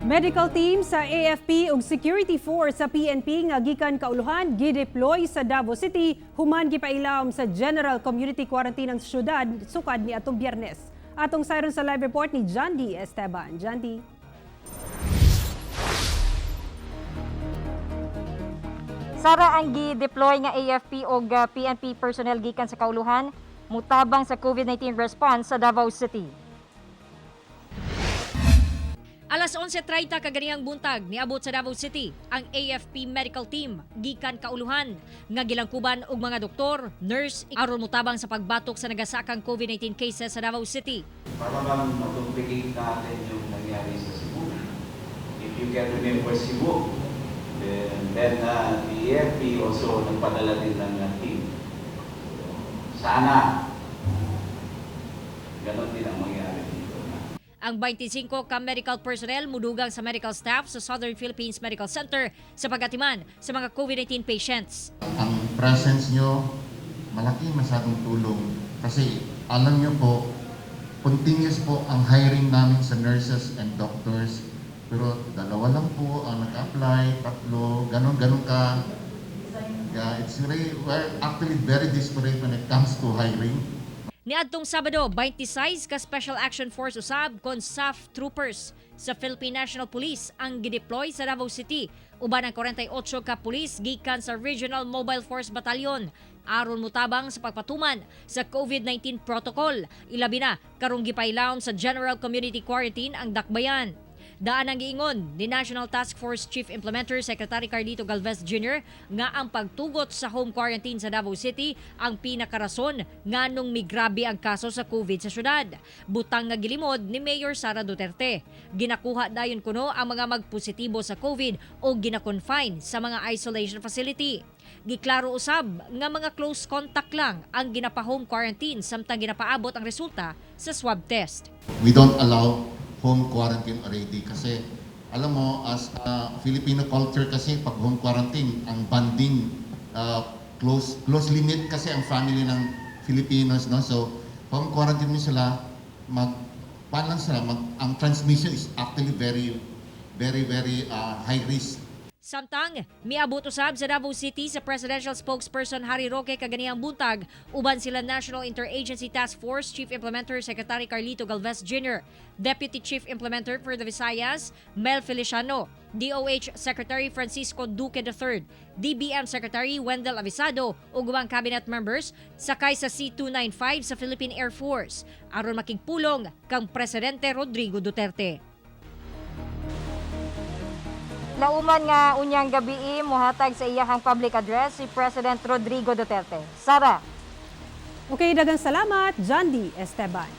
Medical team sa AFP ug security force sa PNP nga gikan kauluhan gideploy sa Davao City human gipailawom sa General Community Quarantine ang syudad sukad ni atong Biyernes. Atong sayron sa live report ni John D. Esteban. John D. Sara, ang gi-deploy nga AFP og PNP personnel gikan sa kauluhan mutabang sa COVID-19 response sa Davao City. Alas 11:30 kaganihang buntag, niabot sa Davao City ang AFP medical team gikan kauluhan nga gilangkuban og mga doktor, nurse aron motabang sa pagbatok sa nagasakang COVID-19 cases sa Davao City. Para bang maduplicate natin yung nangyari sa Cebu. If you can remember Cebu, then the AFP also nagpadala din ng team. Sana, ganon din ang mangyari dito. Ang 25 ka medical personnel mudugang sa medical staff sa Southern Philippines Medical Center sa pagatiman sa mga COVID-19 patients. Ang presence nyo, malaki masyadong tulong. Kasi alam nyo po, continuous po ang hiring namin sa nurses and doctors. Pero dalawa lang po ang nag-apply, tatlo, ganun, ganun ka. Yeah, it's really, we're actually very desperate when it comes to hiring. Niadtong Sabado, 26 ka Special Action Force usab kon SAF troopers sa Philippine National Police ang gideploy sa Davao City uban ang 48 ka pulis gikan sa Regional Mobile Force Battalion aron motabang sa pagpatuman sa COVID-19 protocol, ilabi na karong gipailawom sa General Community Quarantine ang dakbayan. Daan ang giingon ni National Task Force Chief Implementer Secretary Carlito Galvez Jr. nga ang pagtugot sa home quarantine sa Davao City ang pinakarason nganong migrabe ang kaso sa COVID sa syudad. Butang nga gilimod ni Mayor Sara Duterte. Ginakuha dayon kuno ang mga magpositibo sa COVID o gina-confine sa mga isolation facility. Giklaro usab nga mga close contact lang ang ginapa-home quarantine samtang ginapaabot ang resulta sa swab test. We don't allow home quarantine already kasi alam mo, as a Filipino culture kasi, pag home quarantine, ang bonding, close closely knit kasi ang family ng Filipinos, no? So home quarantine mo sila, mag paano lang sila mag, ang transmission is actually very, very, very high risk. Samtang, miabot usab sa Davao City sa Presidential Spokesperson Harry Roque kaganihang buntag uban sila National Interagency Task Force Chief Implementer Secretary Carlito Galvez Jr., Deputy Chief Implementer for the Visayas Mel Feliciano, DOH Secretary Francisco Duque III, DBM Secretary Wendell Avisado ug ubang cabinet members sakay sa C-295 sa Philippine Air Force aron makigpulong kang Presidente Rodrigo Duterte. Lauman nga unyang gabii mohatag sa iyahang public address si President Rodrigo Duterte. Sara. Okay, daghang salamat, John D. Esteban.